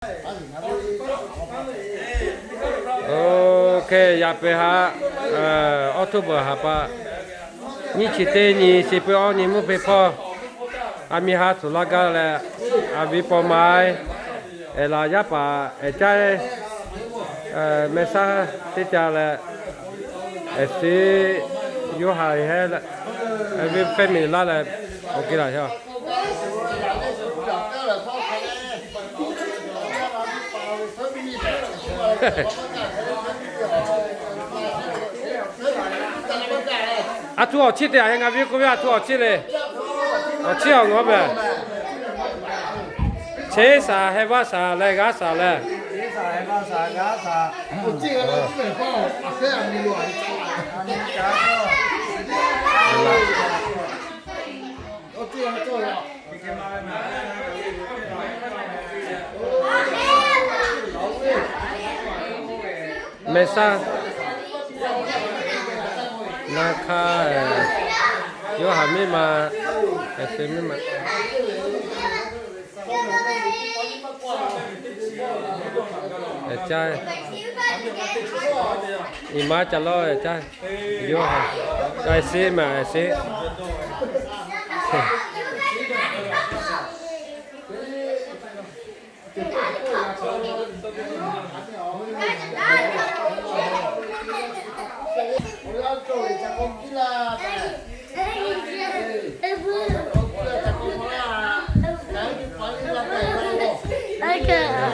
Ok, yaꞈ peuˬ haꞈ, October haˍ pa nyiˇ chi teˇ nyi, chi peuˬ awˇ nyi mvuhˇ hpe hpawˇ, a miˇ haˉ tcuhˬ laˇ gaˇ leh, a viˉ paw ma-e, ehˬ laˬ yaˇ paˍ ehˬ caˇ, meh shaˉ teˇ ca leh, ehˬ suhˉ Yoˇhanˬ hehˉ leh, family laˇ leh, awˬ ke laˬ heˆ. A htu awˬ chiˇ te a heh, ngaˬ viˉ k'oˆ ve, a htu awˬ chiˇ le. Awˬ chiˇ awˬ ngawˬ meh. Cheˇ shaˍ, heh vaˇ shaˍ leh, g'aˇ shaˍ leh. Meh shaˉ, naˇ hkaˇ, Yoˇhanˬ miˇ ma, ehˬ suhˉ miˇ ma, ehˬ caˇ, iˉ maˇ ca lawˇ ehˬ caˇ, Yoˇhanˬ, ehˬ suhˉ ma, ehˬ suhˉ.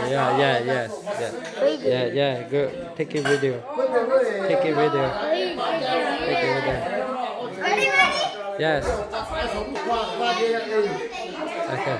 Yeah, yeah, yes, yeah. Yeah, yeah, good. Take a video. Take a video. Take a video. Yes. Okay.